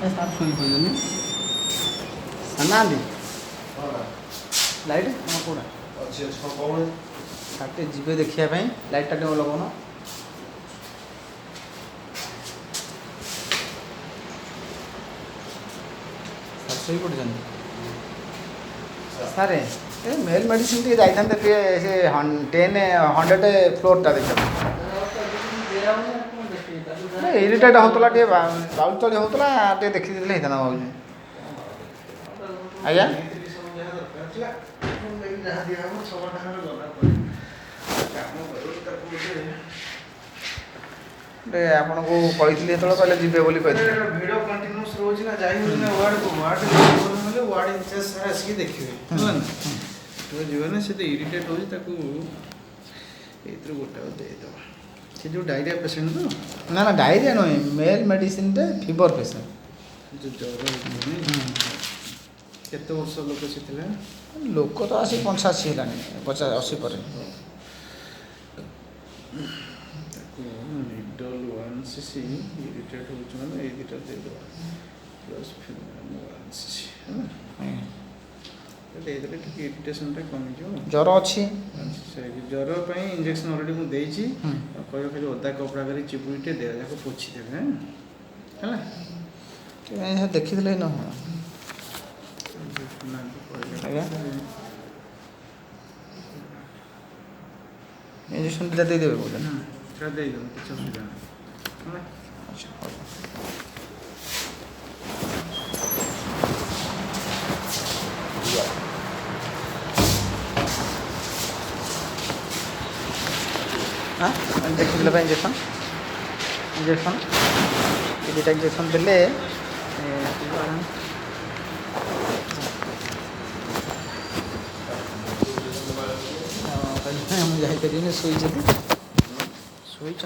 Sir ଶୋଇପଡ଼ିଛନ୍ତି, sir ନାହାନ୍ତି। Light ହଁ, କେଉଁଟା? ଅଛି ଅଛି, ହଁ, କଣ? ସାର୍ ଟିକେ ଯିବେ ଦେଖିବା ପାଇଁ। ଲାଇଟ୍ଟା ଟିକେ ଲଗାଉନ। ସାର୍ ଶୋଇପଡ଼ିଛନ୍ତି। ସାର୍, ଏ ମେଲ୍ ମେଡ଼ିସିନ୍ ଟିକେ ଯାଇଥାନ୍ତେ ଟିକେ ସେ 10 100 ଫ୍ଲୋର୍ଟା ଦେଖିବା ପାଇଁ। ଇରିଟେଟ୍ ହେଉଥିଲା ଟିକେ, ବାଉଳି ଚାଉଳି ହେଉଥିଲା, ଟିକେ ଦେଖିଦେଲେ ହେଇଥାନ୍ତା ଭାବୁଛି ଆଜ୍ଞା। ସବୁ ଯାହା ଦରକାର ଥିଲା ଯାହା ଦିଆହବ 6 ଘଣ୍ଟା ଖଣ୍ଡେ ଗଲା ପରେ କାମ କରିବ ତାକୁ ଗୋଟେ। ଗୋଟେ ଆପଣଙ୍କୁ କହିଥିଲି ଯେତେବେଳେ, କହିଲେ ଯିବେ ବୋଲି କହିଥିଲେ। ଭିଡ଼ କଣ୍ଟିନ୍ୟୁସ୍ ରହୁଛି ନା, ଯାଇ ହେଉଛି ନା ୱାର୍ଡ଼କୁ। ୱାର୍ଡ଼ ହେଲେ ୱାର୍ଡ଼ ଇନଚାର୍ଜ ସାର୍ ଆସିକି ଦେଖିବେ, ହେଲା ନା? ତ ଯିବ ନା, ସେ ତ ଇରିଟେଟ୍ ହେଉଛି। ତାକୁ ଏଇଥିରୁ ଗୋଟେ ଦେଇଦେବା। ସେ ଯେଉଁ ଡାଇରିଆ ପେସେଣ୍ଟ ତ? ନା ନା, ଡାଇରିଆ ନୁହେଁ, ମେଲ୍ ମେଡ଼ିସିନଟେ, ଫିଭର ପେସେଣ୍ଟ। ଯେଉଁ ଜ୍ୱର ହେଇଥିଲା? କେତେ ବର୍ଷ ଲୋକ ସେ ଥିଲା? ଲୋକ ତ ଆସି 85 ହେଲାଣି, 50 80 ପରେ। ତାକୁ ନିଡଲ୍ 1 cc, irritate ହେଉଛି ମାନେ ଏଇ ଦୁଇଟା ଦେଇଦେବା, ପ୍ଲସ୍ 1 cc ହେଲା। ଦେଇଦେଲେ ଟିକେ ଇରିଟେସନ୍ଟା କମିଯିବ। ଜ୍ୱର ଅଛି। 1 cc। ଜ୍ୱର ପାଇଁ ଇଞ୍ଜେକ୍ସନ୍ ଅଲରେଡ଼ି ମୁଁ ଦେଇଛି। ଆଉ କହିବ ଖାଲି ଓଦା କପଡ଼ା କରି ଚିପୁଡ଼ିଟେ ଦେହ ଯାକ ପୋଛିଦେବେ, ହେଲା? ଦେଖିଥିଲେ ନ ଆଜ୍ଞା, ଇଞ୍ଜେକ୍ସନ୍ ଦୁଇଟା ଦେଇଦେବେ କହୁଛନ୍ତି। ସେଟା ଦେଇଦେବୁ, କିଛି ଅସୁବିଧା ନାହିଁ, ହେଲା? ଆଚ୍ଛା, ହଉ। ହଁ, ଦେଖିଦେଲେ ପାଇଁ ଇଞ୍ଜେକ୍ସନ୍ ଇଞ୍ଜେକ୍ସନ୍ ଏ ଦୁଇଟା ଇଞ୍ଜେକ୍ସନ୍ ଦେଲେ ଆରାମ। ମୁଁ ଯାଇପାରିବିନି, ଶୋଇଛନ୍ତି।